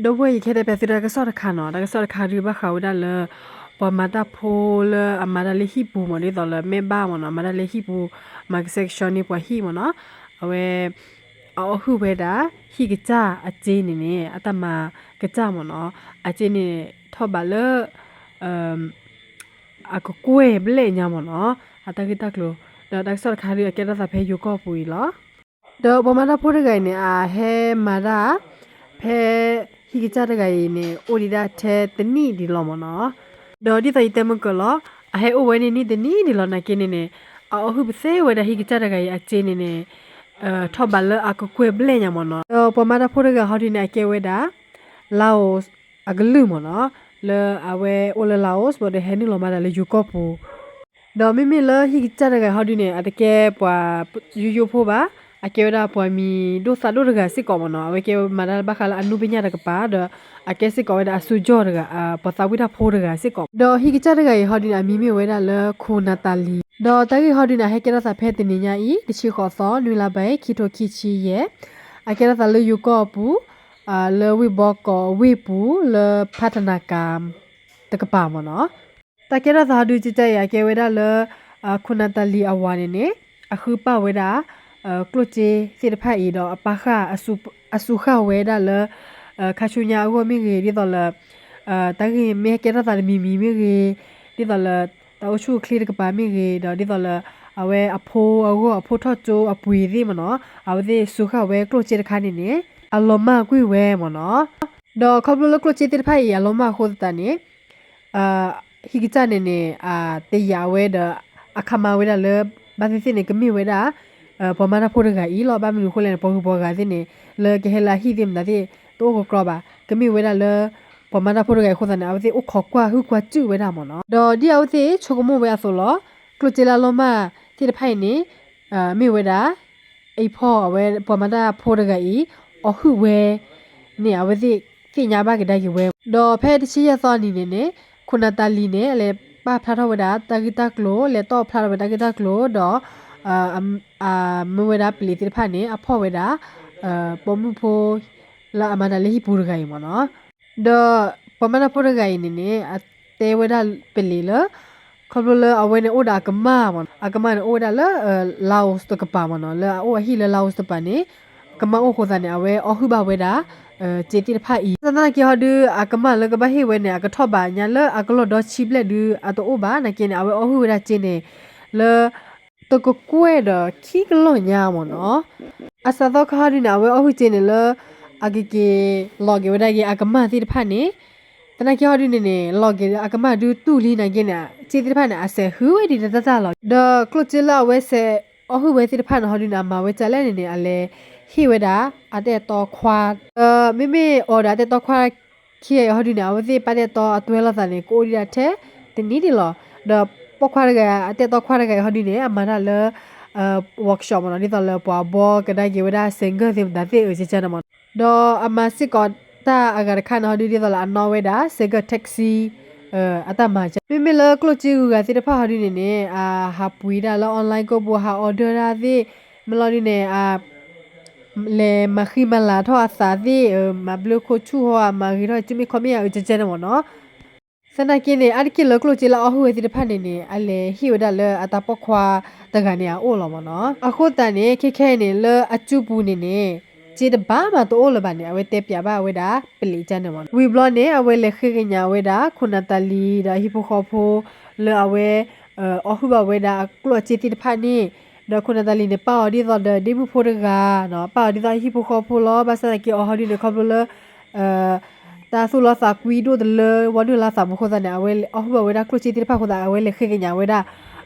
ဒီပုၢ်ဝဲၢ် ယကဟဲတဲပၠးသုတၢ်ကစီၣ်တခါနီၤ, တၢ်ကစီၣ်တခါဒုးဘၣ်ဃးဝဲဒၣ်လၢ ပှၤမၤတၢ်ဖိလၢအမၤတၢ်လၢဟံၣ်ပူၤမ့ၢ်နီၤ, ဒ်သိးလၢမ့ၢ်ဘၣ်မ့ၢ်နီၤ, မၤတၢ်လၢဟံၣ်ပူၤ မၤကဆှဲကဆှီန့ၢ်ပှၤဟံၣ်မ့ၢ်နီၤ, အဝဲ အအီၣ်ဟုၣ်ဝဲဒၣ် ဟံၣ်ကစၢ်အစ့န့ၣ်န့ၣ် အတၢ်မၤကစၢ်မ့ၢ်နီၤ, အစ့န့ၣ် ထီၣ်ဘးလၢ အကကွဲၢ်ဘျဲၣ်ညါမ့ၢ်နီၤ, အတၢ်ဂ့ၢ်တၢ်ကျိၤ, ဒီးတၢ်ကစီၣ်တခါဒုးအကဲထီၣ်သးဖဲယိၤကီၢ်ပူၤအံၤလီၤ. ဒီးပှၤမၤတၢ်ဖိတဂၤအံၤန့ၣ် အဟဲမၤတၢ် ဖဲ ဟံၣ်ကစၢ်တဂၤအံၤန့ၣ် အိၣ်ဒံးဒၣ်ထဲတနံၣ်ဒံးလီၤမ့ၢ်နီၤ, ဒီးဒ်သိးယတဲမုၢ်ကၢၤလီၤ, အဟဲအိၣ်ဝဲန့ၣ်နံၣ်တနံၣ်ဒံးလီၤနာ်က့န့ၣ်န့ၣ်, အအီၣ်ဟုၣ်ပသ့ဝဲဒၣ်ဟံၣ်ကစၢ်တဂၤအံၤအစ့န့ၣ်န့ၣ် ထီၣ်ဘးလၢအကကွဲၢ်ဘျဲၣ်ညါမ့ၢ်နီၤ, ဒီးပှၤမၤတၢ်ဖိတဂၤဟီဒုးန့ၣ် အကဲဝဲဒၣ် Laos အကလုၢ်မ့ၢ်နီၤ, လၢအဝဲအိၣ်လၢ Laos ဘၣ်ဒီးဟဲနုာ်လီၤမၤတၢ်လၢယိၤကီၢ်ပူၤ, ဒီးမ့မ့ၢ်လၢဟံၣ်ကစၢ်တဂၤဟီဒုးန့ၣ် အတကဲပှၤယိယိဖိဘၣ်, အကဲဝဲဒၣ်ပှၤမံၤဒိၣ်သးဒိၣ်တဂၤစ့ၢ်ကီးမ့ၢ်နီၤ, အဝဲကဲမၤတၢ်ဘၣ်ဃးလၢအနူဘညၣ်တကပၤဒီး အကဲစ့ၢ်ကီးဝဲဒၣ်အစိကၠီၣ်တဂၤ, ပှၤသးဝံၣ်တၢ်ဖိတဂၤစ့ၢ်ကီး, ဒီးဟံၣ်ကစၢ်တဂၤအံၤဟီဒုးန့ၣ် အမံၤမ့ၢ်ဝဲဒၣ်လၢ ခိၣ်နၤတၤလံၤ, ဒီးတၢ်ဂ့ၢ်ဟီဒုးန့ၣ် အဟဲကဲထီၣ်သးဖဲတနံၤညါအံၤ တဆံဃိးသီ နွံလါဘဲ ခံထိခံဆံယဲၢ်, အကဲထီၣ်သးလၢယိၤကီၢ်အပူၤ လၢဝ့ၢ်ဘီကီးဝ့ၢ်ပူၤ လၢဖးတနၤကၤ တကပၤမ့ၢ်နီၤ, တၢ်ကဲထီၣ်သးဟီဒုးကကါအံၤ အကဲဝဲဒၣ်လၢ ခိၣ်နၤတၤလံၤအဝၤန့ၣ်န့ၣ် အဃုပာ်ဝဲဒၣ် ကျိၣ်စ့သ့ၣ်တဖၣ်အံၤ ဒီးအပာ်ဃာ် အစူးဃာ်ဝဲဒၣ်လၢ ခါဆူညါအဂီၢ်မ့ၢ်ဂ့ၤ, ဒ်သိးလၢ တၢ်ဂ့ၢ်မ့ၢ်ဟဲကဲထီၣ်သးတမံၤမံၤမ့ၢ်ဂ့ၤ, ဒ်သိးလၢ တၢ်အိၣ်ဆူၣ်အိၣ်ချ့တကပၤမ့ၢ်ဂ့ၤ, ဒီးဒ်သိးလၢ အဝဲအဖိအဂီၢ် အဖိထီၣ်ကၠိအပှ့ၤသ့ၣ်မ့ၢ်နီၤ, အဝဲသ့ၣ်စူးဃာ်ဝဲကျိၣ်စ့တခါန့ၣ်န့ၣ် အလီၤမၢ်ကွံာ်ဝဲမ့ၢ်နီၤ. ဒီးခီဖျိလၢကျိၣ်စ့သ့ၣ်တဖၣ်အံၤ အလီၤမၢ်အဃိသတးန့ၣ် ဟံၣ်ကစၢ်န့ၣ်န့ၣ် တယာ်ဝဲဒီး အခါမၤဝဲဒၣ်လၢ ဘၣ်သ့ၣ်သ့ၣ်န့ၣ် ကမ့ၢ်ဝဲဒၣ် ပှၤမၤတၢ်ဖိတဂၤအံၤလီၤ. ဘၣ်မနုၤအဃိလဲၣ်န့ၣ် ပှၤဂုၤပှၤဂၤသ့ၣ်န့ၣ် လၢကဟဲလၢအဟံၣ်သ့ၣ်မတၤသ့ၣ် တအိၣ်ကကြီဘၣ်. ကမ့ၢ်ဝဲဒၣ်လၢ ပှၤမၤတၢ်ဖိတဂၤအံၤအဃိသတးန့ၣ် အဝဲသ့ၣ်အိၣ်ခိးကွၢ်ဟုၣ်ကွၢ်စုၣ်ဝဲဒၣ်မ့ၢ်နီၤ. ဒီးဒ်အဝဲသ့ၣ်ဆိကမိၣ်ဝဲအသိးလီၤ. ကျိၣ်စ့လၢအလီၤမၢ်သ့ၣ်တဖၣ်အံၤန့ၣ် မ့ၢ်ဝဲဒၣ် အံၤဖီၣ်အဝဲပှၤမၤတၢ်ဖိတဂၤအံၤ အီၣ်ဟုၣ်ဝဲန့ၣ် အဝဲသ့ၣ်သ့ၣ်ညါဘၣ်ကဒါက့ၤဝဲ. ဒီးဖဲတဆံယဲၢ်သီနံၤန့ၣ်န့ၣ် ခိၣ်နၤတၤလံၤန့ၣ် အလဲၤပာ်ဖျါထီၣ်ဝဲဒၣ်တၢ်ဂ့ၢ်တၢ်ကျိၤ လဲၤတီၣ်ဖျါထီၣ်ဝဲတၢ်ဂ့ၢ်တၢ်ကျိၤ ဒီး မ့ၢ်ဝဲဒၣ်ပလံးသ့ၣ်တဖၣ်န့ၣ် အဖီၣ်ဝဲဒၣ် ပိာ်မုၣ်ဖိ လၢအမၤတၢ်လၢဟံၣ်ပူၤတဂၤအံၤမ့ၢ်နီၤ. ဒီးပှၤမၤတၢ်ဖိတဂၤအံၤန့ၣ်န့ၣ် အတဲဝဲဒၣ်ပလံးလၢ ခီဖျိလၢအဝဲန့ၣ်အိၣ်ဒီးအကမၢ်မ့ၢ်နီၤ, အကမၢ်န့ၣ်အိၣ်ဝဲဒၣ်လၢ Laos တကပၤမ့ၢ်နီၤ, လၢအအိၣ်အဟံၣ်လၢ Laos တကပၤန့ၣ် အကမၢ်အိၣ်အဃိသတးန့ၣ် အဝဲအီၣ်ဟုၣ်ဘၣ်ဝဲဒၣ် စ့သ့ၣ်တဖၣ်အံၤ. သနာ်က့ဟီဒုး အကမၢ်လၢကဘၣ်ဟ့ၣ်ဝဲန့ၣ် အကထီၣ်ဘးညါလၢအကလီၢ်ဒီဆံဘျဲၣ်ဒုး အတအိၣ်ဘၣ်. နာ်က့န့ၣ် အဝဲအီၣ်ဟုၣ်ဝဲဒၣ်စ့န့ၣ် လၢ တကကွဲၢ်ဒီးခံကလီၢ်ညါမ့ၢ်နီၤ. အစးသီခါဟီဒုးန့ၣ် အဝဲအီၣ်ဟုၣ်စ့န့ၣ်လၢ အကက့ၤလီၤက့ၤဝဲဒၣ်က့ၤအကမၢ်သ့ၣ်တဖၣ်န့ၣ်, သနာ်က့ဟီဒုးန့ၣ်န့ၣ် လီၤက့ၤအကမၢ်ဒုးတူၢ်လံနာ်က့န့ၣ် စ့သ့ၣ်တဖၣ်န့ၣ် အစဲးဟုၣ်ဝဲဒ်တၢ်တၢ်လီၤ. ဒီးကျိၣ်စ့လၢအဝဲစဲးအီၣ်ဟုၣ်ဝဲသ့ၣ်တဖၣ်န့ၣ်ဟီဒုးန့ၣ် အမၤဝဲဒ်လဲၣ်န့ၣ်န့ၣ် အလဲၤဟ့ၣ်ဝဲဒၣ် အတၢ်အဲၣ်တီခွါ, ဒီးမ့မ့ၢ်အီၤဒီးအတၢ်အဲၣ်တီခွါ ခံဂၤအံၤဟီဒုးန့ၣ် အဝဲသ့ၣ်ပာ်တၢ်အဲၣ်တီအတွဲလိာ်သးန့ၣ် ကအိၣ်ဒံးဒၣ်ထဲတနံၣ်ဒံးလီၤ. ဒီးပိာ်ခွါတဂၤ အတၢ်အဲၣ်တီခွါတဂၤအံၤဟီဒုးန့ၣ် အမၤတၢ်လၢ workshop မ့ၢ်နီၤ, ဒ်သိးလၢပှၤဘှီကဒါက့ၤဝဲဒၣ် ဆိုင်ကယ် သ့ၣ်မတၤသ့ၣ်အၢကကန့ၣ်မ့ၢ်နီၤ. ဒီးအမၤစ့ၢ်ကီးတၢ်အဂၤတခါန့ၣ်ဟီဒုး ဒ်သိးလၢအနီၣ်ဝဲဒၣ် ဆိုင်ကယ် taxi အတၢ်မၤကန့ၣ်. မ့မ့ၢ်လၢကျိၣ်စ့ဂုၤဂၤသ့ၣ်တဖၣ်ဟီဒုးန့ၣ်န့ၣ် အဟးပှ့ၤဒၣ်လၢ online ကိးဘိ ဟး order ဒၣ်သ့ၣ် မ့ၢ်လီၤဒုးန့ၣ် လဲၤမၤဃံမၤလၤထီၣ်အသးသ့ၣ်, မၤဘျုးခိၣ်ဆူၣ်ဟီ, မၤဂ့ၤထီၣ်စုမ့ၢ်ခီမ့ၢ်ယၤအၢကကန့ၣ်မ့ၢ်နီၤ. သနာ်က့န့ၣ် အါတက့ၢ်လၢကျိၣ်စ့လၢအအီၣ်ဟုၣ်ဝဲသ့ၣ်တဖၣ်န့ၣ်န့ၣ် အလဲၤဟ့ၣ်ဝဲဒၣ်လၢအတၢ်ပိာ်ခွါတဂၤန့ၣ်အအိၣ်လီၤမ့ၢ်နီၤ. အဃိသတးန့ၣ် ခဲခဲအံၤန့ၣ် လၢအစုပူၤန့ၣ်န့ၣ် စ့တဘၣ်မးတအိၣ်လၢၤဘၣ်န့ၣ် အဝဲတဲပၠးဘၣ်ဝဲဒၣ်ပလံးကန့ၣ်မ့ၢ်နီၤ. ဝံၤဘျီန့ၣ် အဝဲလဲၤဃ့ကညးဝဲဒၣ် ခိၣ်နၤတၤလံၤ ဒီးအဟံၣ်ဖိဃီဖိ လၢအဝဲ အီၣ်ဟုၣ်ဘၣ်ဝဲဒၣ်အကျိၣ်အစ့သ့ၣ်တဖၣ်န့ၣ်, ဒီးခိၣ်နၤတၤလံၤန့ၣ် ပာ်အီၤဒ်သိးဒီးဒ့မုၣ်ဖိတဂၤ, ပာ်အီၤဒ်သိးအဟံၣ်ဖိဃီဖိလီၤ. ဘၣ်ဆၣ်သနာ်က့အီၤဟီဒုးန့ၣ် ခီဖျိလၢ တၢ်သူၣ်လီသးကွံဒိၣ်တလၢ ဝဲနုာ်လီၤသးမူအဃိသတးန့ၣ် အဝဲအီၣ်ဟုၣ်ဘၣ်ဝဲဒၣ်ကျိၣ်စ့သ့ၣ်တဖၣ်အဃိသတး အဝဲလဲၤဃ့ကညးဝဲဒၣ်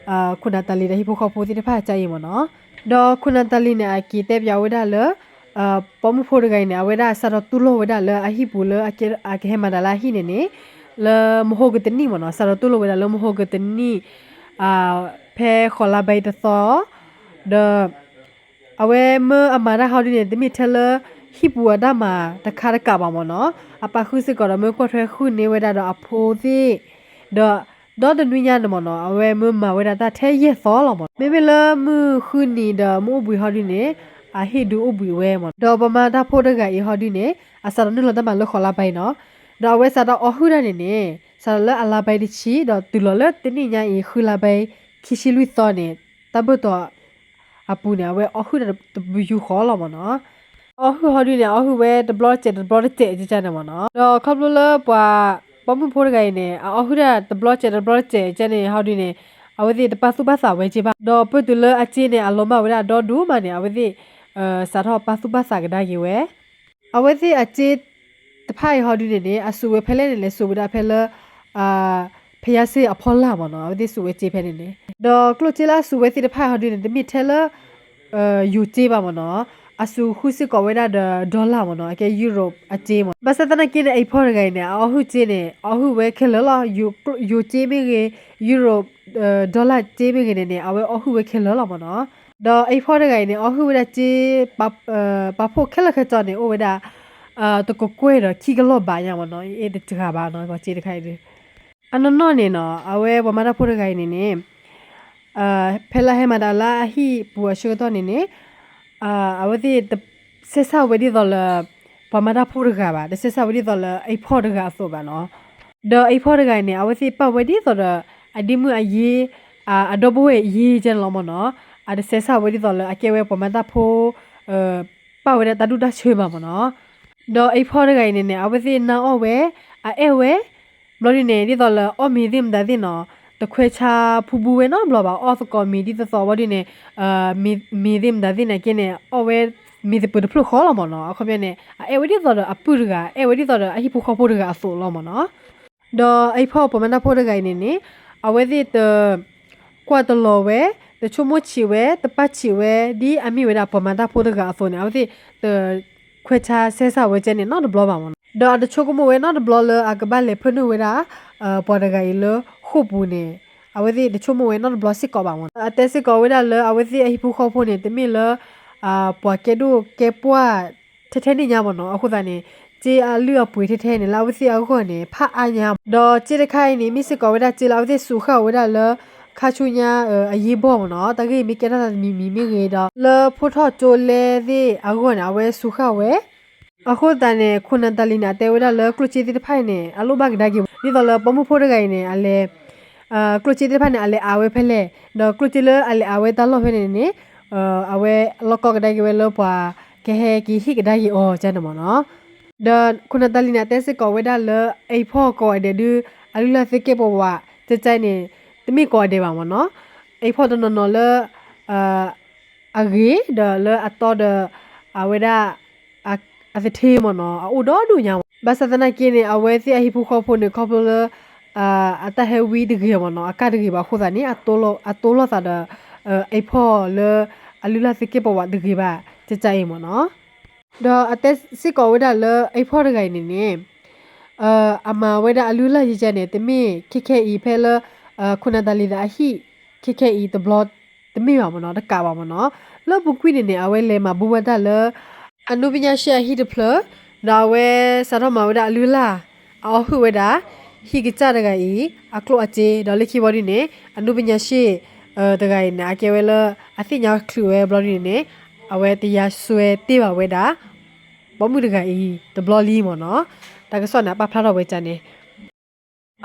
ခိၣ်နၤတၤလံၤဒီးဟံၣ်ဖိဃီဖိသ့ၣ်တဖၣ်ကါအံၤမ့ၢ်နီၤ. ဒီးခိၣ်နၤတၤလံၤန့ၣ် အက့ၤတဲပၠးဝဲဒၣ်လၢ ပိာ်မုၣ်ဖိတဂၤအံၤန့ၣ် အဝဲဒၣ်စးထီၣ်တူၢ်လိာ်ဝဲဒၣ်လၢအဟံၣ်ပူၤလၢအကဟဲမၤတၢ်လၢအဟံၣ်န့ၣ်န့ၣ် လၢမဟိကတနံၣ်မ့ၢ်နီၤ, စးထီၣ်တူၢ်လိာ်ဝဲဒၣ်လၢမဟိကတနံၣ် ဖဲဃိးလါဘဲတသီ ဒီး အဝဲမၢအမၤတၢ်ဟီဒုန့ၣ် တမ့ၢ်ထဲလၢဟံၣ်ပူၤအတၢ်မၤတခါတကးဘၣ်မ့ၢ်နီၤ, အပာ်ဃုာ်စ့ၢ်ကီးဒီးမၢကွၢ်ထွဲဃုန့ၢ်ဝဲဒၣ်ဒီးအဖိသ့ၣ်, ဒီး ဒီတနွံညါန့ၣ်မ့ၢ်နီၤ အဝဲမၢမၤဝဲဒၣ်တၢ်ထဲယဲၢ်သီလီၤမ့ၢ်နီၤ. မ့မ့ၢ်လၢမုၢ်ဃုနံၤဒီးမုၢ်အိၣ်ဘှံးဟီဒုန့ၣ် အဟ့ၣ်ဒုးအိၣ်ဘှံးဝဲမ့ၢ်နီၤ. ဒီးပှၤမၤတၢ်ဖိတဂၤအံၤဟီဒုန့ၣ် အစးထီၣ်နုာ်လီၤတၢ်မၤလၢဃိးလါဘဲအံၤနီၤ. ဒီးအဝဲစးထီၣ်အီၣ်ဟုၣ်တၢ်န့ၣ်န့ၣ် စးထီၣ်လၢအလါဘဲတဆံ ဒီးတုၤလီၤလၢတနံၣ်ညါအံၤ ဃုလါဘဲ ခံဆံလွံၢ်သီန့ၣ် တၢ်ဘၢၣ်တီၤအပူၤန့ၣ် အဝဲအီၣ်ဟုၣ်တၢ်တပယူာ်ဃီလီၤမ့ၢ်နီၤ. အီၣ်ဟုၣ်ဟီဒုန့ၣ် အီၣ်ဟုၣ်ဝဲတဘျီတစဲးတကန့ၣ်မ့ၢ်နီၤ. ဒီးခီဖျိလၢပှၤပိာ်မုၣ်ဖိတဂၤအံၤန့ၣ် အအီၣ်ဟုၣ်တၢ်တဘျီတစဲးတဘျီတစဲးကန့ၣ်ဟီဒုန့ၣ် အဝဲသ့ၣ်တပာ်သူၣ်ပာ်သးဝဲက့ဘၣ်. ဒီးပၢၢ်တုၤလၢအစ့န့ၣ် အလီၤမၢ်ဝဲဒၣ်ဒီဒူၣ်မးန့ၣ် အဝဲသ့ၣ် စးထီၣ်ပာ်သူၣ်ပာ်သးကဒါက့ၤဝဲ အဝဲသ့ၣ်အစ့တဖၣ်အံၤဟီဒုန့ၣ်န့ၣ် အစူးဝဲဖဲလဲၣ်န့ၣ် လဲၤစူးဝဲဒၣ်ဖဲလၢ ဖယါစ့အဖီလာ်မ့ၢ်နီၤ. အဝဲသ့ၣ်စူးဝဲစ့ဖဲန့ၣ်န့ၣ် ဒီးကျိၣ်စ့လၢအစူးဝဲသ့ၣ်တဖၣ်ဟီဒုန့ၣ် တမ့ၢ်ထဲလၢ ယိၤစ့ဘၣ်မ့ၢ်နီၤ. အစူးဃုာ်စ့ၢ်ကီးဝဲဒၣ်ဒီး dollar မ့ၢ်နီၤ, အကဲ Europe အစ့မ့ၢ်နီၤ. ဘၣ်ဆၣ်သနာ်က့န့ၣ် အအံၤဖီတဂၤအံၤန့ၣ် အအီၣ်ဟုၣ်စ့န့ၣ် အအီၣ်ဟုၣ်ဝဲခဲလၢာ်လီၤ. ယိၤစ့မ့ၢ်ဂ့ၤ, Europe dollar စ့မ့ၢ်ဂ့ၤန့ၣ်န့ၣ် အဝဲအီၣ်ဟုၣ်ဝဲခဲလၢာ်လီၤမ့ၢ်နီၤ. ဒီးအံၤဖီတဂၤအံၤန့ၣ် အီၣ်ဟုၣ်ဝဲဒၣ်စ့ ပာ်ဖှိၣ်ခဲလၢာ်ခဲဆ့န့ၣ် အိၣ်ဝဲဒၣ် တကကွဲၢ်ဒီးခံကလီၢ်ဘးညါမ့ၢ်နီၤ. အ့ၣ် တစှၤဘၣ်နီၤ စ့တခါအံၤဒီး အနီၢ်နီၢ်န့ၣ်နီၤ အဝဲပှၤမၤတၢ်ဖိတဂၤအံၤန့ၣ်န့ၣ် ဖဲလၢဟဲမၤတၢ်လၢအဟံၣ်ပူၤအဆၢကတီၢ်န့ၣ်န့ၣ် အဝဲသ့ၣ်တဆဲးစၢ်ဝဲဒ်သိးလၢ ပှၤမၤတၢ်ဖိတဂၤဘၣ်, တဆဲးစၢ်ဝဲဒ်သိးလၢအံၤဖီတဂၤအသိးဘၣ်နီၤ. ဒီးအံၤဖီတဂၤအံၤန့ၣ် အဝဲသ့ၣ်ပာ်ဝဲဒ်သိးဒီး အဒ့မုၣ်အယ့ အဒီပုၢ်ဝဲၢ်အယ့ကဲန့ၣ်လီၤမ့ၢ်နီၤ. အတဆဲးစၢ်ဝဲဒ်သိးလၢအကဲဝဲပှၤမၤတၢ်ဖိ ပာ်ဝဲဒၣ်တၢ်ဒူၣ်တၢ်ဆၢဘၣ်မ့ၢ်နီၤ. ဒီးအံၤဖီတဂၤအံၤန့ၣ်န့ၣ် အဝဲသ့ၣ်နၢ်အီၣ်ဝဲ အအဲၣ်ဝဲ ဘျီဒုန့ၣ် ဒ်သိးလၢအီၣ်မ့ၤသ့ၣ်မတၤသ့ၣ်နီၤ, တခွဲးဆါဖူဘူဝဲနီတဘျီဘၣ်, အီၣ်သကိးမ့ၤဒ်သိးသိးဘျီဒုန့ၣ် မ့ၤသ့ၣ်မတၤသ့ၣ်န့ၣ်က့န့ၣ် အီၣ်ဝဲမ့ၤသပၢၤတဖျၢၣ်ဃီလီၤမ့ၢ်နီၤ. အခီပညီန့ၣ် အအဲၣ်ဝဲဒ်သိးဒီးအပုၢ်တဂၤ, အဲၣ်ဝဲဒ်သိးဒီးအဟံၣ်ဖိဃီဖိတဂၤအသိးလီၤမ့ၢ်နီၤ. ဒီးအံၤဖီပှၤမၤတၢ်ဖိတဂၤအံၤန့ၣ်န့ၣ် အဝဲသ့ၣ်တ ကွၢ်တလီၤဝဲ, တဆိကမိၣ်ဆံးဝဲ, တပာ်ဆံးဝဲ ဒ်အမ့ၢ်ဝဲဒၣ်ပှၤမၤတၢ်ဖိတဂၤအသိးန့ၣ် အဝဲသ့ၣ်တခွဲးဆါဆဲးစၢ်ဝဲကဲန့ၣ်နီတဘျီဘၣ်မ့ၢ်နီၤ. ဒီးအတဆိကမိၣ်ဝဲနီတဘျီလၢအကဘၣ်လဲၤဖၢနုာ်ဝဲဒၣ် ပှၤတဂၤအံၤလၢဃိာ်ပူၤန့ၣ် အဝဲသ့ၣ်တဆိကမိၣ်ဝဲနီတဘျီစ့ၢ်ကီးဘၣ်မ့ၢ်နီၤ. အတဲစ့ၢ်ကီးဝဲဒၣ်လၢအဝဲသ့ၣ်အဟံၣ်ဖိဃီဖိန့ၣ် တမ့ၢ်လၢ ပှၤကဲဒိၣ်ကဲပှၢ် ထဲထဲန့ၣ်ညါမ့ၢ်နီၤ. အဃိသတးန့ၣ် စ့အလုၢ်အပှ့ၤထဲထဲန့ၣ် လၢအဝဲသ့ၣ်အဂီၢ်န့ၣ် ဖးအါညါ. ဒီးစ့တခါအံၤန့ၣ် မ့ၢ်စ့ၢ်ကီးဝဲဒၣ်စ့လၢအဝဲသ့ၣ်စူးဃာ်ဝဲဒၣ်လၢ ခါဆူညါ အရေးပေါ်မ့ၢ်နီၤ. တၢ်ဂ့ၢ်မ့ၢ်ကဲထီၣ်သးတမံၤမံၤမ့ၢ်ဂ့ၤဒီး လၢဖိထီၣ်ကၠိလဲသ့ၣ်အဂီၢ်န့ၣ် အဝဲစူးဃာ်ဝဲ အဃိသတးန့ၣ် ခိၣ်နၤတၤလံၤန့ၣ် အတဲဝဲဒၣ်လၢကျိၣ်စ့သ့ၣ်တဖၣ်အံၤန့ၣ် အလိၣ်ဘၣ်ကဒါက့ၤဝဲ ဒ်သိးလၢပိာ်မုၣ်ဖိတဂၤအံၤန့ၣ် အလဲၤ ကျိၣ်စ့သ့ၣ်တဖၣ်န့ၣ် အလဲၤအါဝဲဖဲလဲၣ်, ဒီးကျိၣ်စ့လၢအလဲၤအါဝဲတၢ်လီၢ်ဖဲန့ၣ်န့ၣ် အဝဲလီၢ်ကီၢ်ကဒါက့ၤဝဲလၢပှၤကဟဲက့ၤဟ့ၣ်ကဒါက့ၤအီၤကန့ၣ်မ့ၢ်နီၤ. ဒီးခိၣ်နၤတၤလံၤန့ၣ် အတဲစ့ၢ်ကီးဝဲဒၣ်လၢ အံၤဖီၣ်ကိးဂၤဒဲးဒုး အလုၢ်အလၢ်သ့ကဲၣ်ပဝး ကဲကဲန့ၣ် တမ့ၢ်ကိးဂၤဒဲးဘၣ်မ့ၢ်နီၤ. အံၤဖီၣ်တနီၤနီၤလၢ အဂ့ၤဒီးလၢအတီဒီး အဝဲဒၣ် အသထ့မ့ၢ်နီၤ အအိၣ်ဒီဒူၣ်ညါမ့ၢ်. ဘၣ်ဆၣ်သနာ်က့န့ၣ် အဝဲသ့ၣ်အဟံၣ်ဖိဃီဖိန့ၣ် ခီဖျိလၢ အတၢ်ဟဲဝံတဂ့ၤမ့ၢ်နီၤ အကၢ်တဂ့ၤဘၣ်အဃိသတးန့ၣ် အတိၢ်လိာ်သးဒီး အံၤဖီၣ်လၢ အလုၢ်အလၢ်သ့ကဲၣ်ပဝးတဂ့ၤဘၣ် ကဲကဲအံၤမ့ၢ်နီၤ. ဒီးအတဲစ့ၢ်ကီးဝဲဒၣ်လၢ အံၤဖီၣ်တဂၤအံၤန့ၣ်န့ၣ် အမၤဝဲဒၣ်အလုၢ်အလၢ်ယကဲန့ၣ် တမ့ၢ်ခဲခဲအံၤဖဲလၢ ခိၣ်နၤတၤလံၤသးအဟံၣ် ခဲခဲအံၤတဘျီ တမ့ၢ်ဘၣ်မ့ၢ်နီၤ တကးဘၣ်မ့ၢ်နီၤ. လၢပူၤကွံာ်န့ၣ်န့ၣ် အဝဲလဲၤမၤဘူၣ်ဝဲဒၣ်လၢ အနုပညာရှင်အဟံၣ်တဖျၢၣ် ဒီးအဝဲစးထီၣ်မၤဝဲဒၣ်အလုၢ်အလၢ် အအီၣ်ဟုၣ်ဝဲဒၣ် ဟံၣ်ကစၢ်တဂၤအံၤ အကျိၣ်အစ့ ဒီးလၢခံဘီဒုန့ၣ် အနုပညာရှင် တဂၤအံၤန့ၣ် အကဲဝဲလၢ အသ့ၣ်ညါချုးဝဲဘျီဒုန့ၣ်န့ၣ် အဝဲတယါစွဲတ့ၢ်ဘၣ်ဝဲဒၣ် ပိာ်မုၣ်တဂၤအံၤ တဘျီလံမ့ၢ်နီၤ. တၢ်ကစီၣ်န့ၣ် အပာ်ဖျါထီၣ်ဝဲဒ်န့ၣ်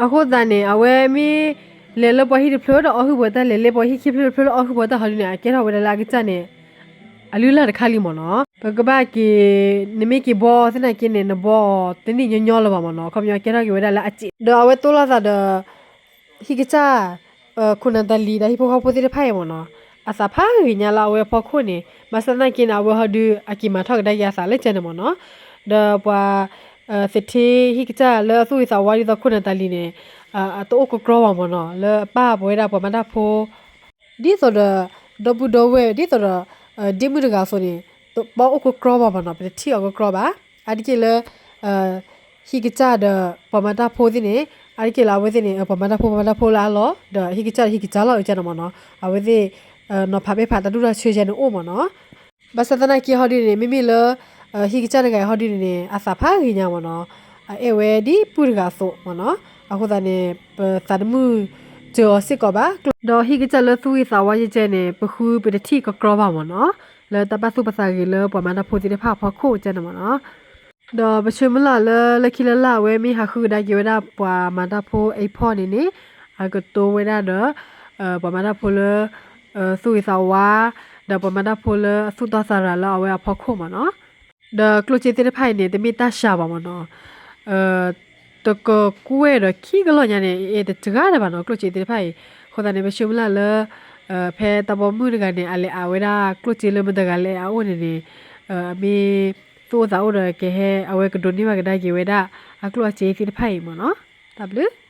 အဃိသတးန့ၣ် အဝဲမ့ၢ်လဲၤလၢပှၤဟံၣ်တဖျၢၣ်ဒီးအီၣ်ဟုၣ်ပှၤတၢ် လဲၤလၢပှၤဟံၣ်ခံဖျၢၣ်တဖျၢၣ်လၢအီၣ်ဟုၣ်ပှၤတၢ်ဟီဒုန့ၣ် အကဲထီၣ်ဝဲဒၣ်လၢအကစၢ်န့ၣ် အလုၢ်အလၢ်တခါလံမ့ၢ်နီၤ. ပကဘၣ်က့ၤ နမ့ၢ်က့ၤဘှီသနာ်က့န့ၣ် နဘှီအီၤတနံၣ်ညီညီလၢၤဘၣ်မ့ၢ်နီၤ. ခီပညီကဲထီၣ်က့ၤဝဲဒၣ်လၢအစ့ ဒီးအဝဲတိၢ်လိာ်သးဒီး ဟံၣ်ကစၢ် ခိၣ်နၤတၤလံၤဒီးဟံၣ်ဖိဃီဖိသ့ၣ်တဖၣ်အံၤမ့ၢ်နီၤ အသးဖးဂ့ၤညါလၢအဝဲအဖီခိၣ်န့ၣ် ဘၣ်ဆၣ်သနာ်က့န့ၣ် အဝဲဟီဒု အက့ၤမၤထီၣ်ကဒါက့ၤအသးလၢကဲန့ၣ်မ့ၢ်နီၤ. ဒီးပှၤ သထ့ဟံၣ်ကစၢ်လၢအသူၣ်ဂ့ၤသးဝါဒ်သိးခိၣ်နၤတၤလံၤန့ၣ် အတအိၣ်ကကြီဘၣ်မ့ၢ်နီၤ လၢအပာ်ပဝဲဒၣ်ပှၤမၤတၢ်ဖိ ဒ်သိးဒီး ဒီပုၢ်ဒီဝဲၢ် ဒ်သိးဒီး ဒ့မုၣ်တဂၤအသိးန့ၣ် တဘၣ်အိၣ်ကကြီဘၣ်မ့ၢ်နီၤ ပတထံၣ်အီၤကကြီဘၣ်. အါတက့ၢ်လၢ ဟံၣ်ကစၢ်ဒီးပှၤမၤတၢ်ဖိသ့ၣ်န့ၣ် အါတက့ၢ်လၢအဝဲသ့ၣ်န့ၣ် ပှၤမၤတၢ်ဖိ ပှၤမၤတၢ်ဖိလၢအလီၢ် ဒီးဟံၣ်ကစၢ်ဒီးဟံၣ်ကစၢ်လီၤအကန့ၣ်မ့ၢ်နီၤ အဝဲသ့ၣ် နီၤဖးပဲၣ်ဖးတၢ်ဒူၣ်တၢ်ဆၢကန့ၣ်အိၣ်မ့ၢ်နီၤ. ဘၣ်ဆၣ်သနာ်က့ဟီဒုန့ၣ် မ့မ့ၢ်လၢ ဟံၣ်ကစၢ်တဂၤအံၤဟီဒုန့ၣ်န့ၣ် အသးဖးဂ့ၤညါမ့ၢ်နီၤ အအဲၣ်ဝဲဒ်ပုၢ်တဂၤအသိးမ့ၢ်နီၤ. အဃိသတးန့ၣ် ပသးတမုာ်စၢၤအီၤစ့ၢ်ကီးဘၣ်. ဒီးဟံၣ်ကစၢ်လၢသူၣ်ဂ့ၤသးဝါယကဲန့ၣ် ပဃုပတထံၣ်ကကြီဘၣ်မ့ၢ်နီၤ. လၢတၢ်ပာ်သူၣ်ပာ်သးဂ့ၤလၢပှၤမၤတၢ်ဖိသ့ၣ်တဖၣ်အဖီခိၣ်ကန့ၣ်မ့ၢ်နီၤ. ဒီးပဆၢမုၢ်လၢ်လၢ လၢခံလၢ်လၢ်အဝဲမ့ၢ်ဟးဃုကဒါက့ၤဝဲဒၣ်ပှၤမၤတၢ်ဖိအ့ၣ်ဖီၣ်န့ၣ်န့ၣ် အကတိၤဝဲဒၣ်ဒီး ပှၤမၤတၢ်ဖိလၢ သူၣ်ဂ့ၤသးဝါ ဒီးပှၤမၤတၢ်ဖိလၢအသူၣ်တီသးရၤလၢအဝဲအဖီခိၣ်မ့ၢ်နီၤ. ဒီးကျိၣ်စ့သ့ၣ်တဖၣ်အံၤန့ၣ် တမ့ၢ်တၢ်စှၤဘၣ်မ့ၢ်နီၤ. တကကွဲၢ်ဒီးခံကလီၢ်ညါန့ၣ် အတဂၤဒံးဘၣ်နီၤ ကျိၣ်စ့သ့ၣ်တဖၣ်အံၤ. အဃိသတးန့ၣ် ပဆၢမုၢ်လၢ်လၢ ဖဲတၢ်ပိာ်မုၣ်တဂၤန့ၣ် အလဲၤအးဝဲဒၣ်ကျိၣ်စ့လၢမတၤတဂၤလဲၣ်အအိၣ်န့ၣ်န့ၣ် အမ့ၢ်သူၣ်အိၣ်သးအိၣ်ဒီးကဟဲ အဝဲကဒိးန့ၢ်ဘၣ်ကဒါက့ၤဝဲဒၣ် အကျိၣ်အစ့သ့ၣ်တဖၣ်အံၤမ့ၢ်နီၤ. တၢ်ဘျုး